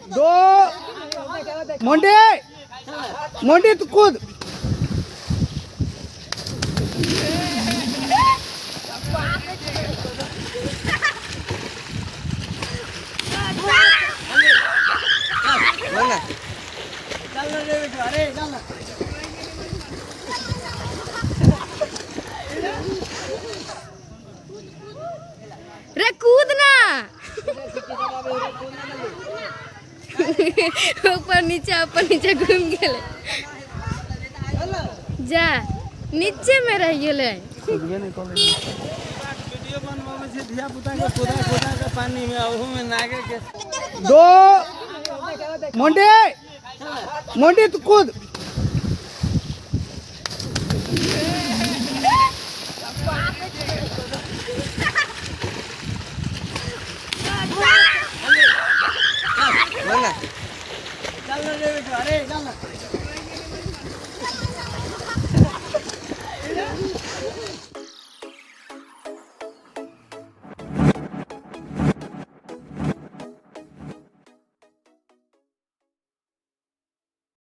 दो। Monty, Monty, तू कूद। रे, कूद ना। ऊपर नीचे, ऊपर नीचे घूम गेलै। जा, नीचे में रह गेलै। वीडियो बनवाबै छै धिया पुता के, कुदा कुदा के पानी में, ओहू में नागे के। दो। मोंटी, मोंटी, तू कूद।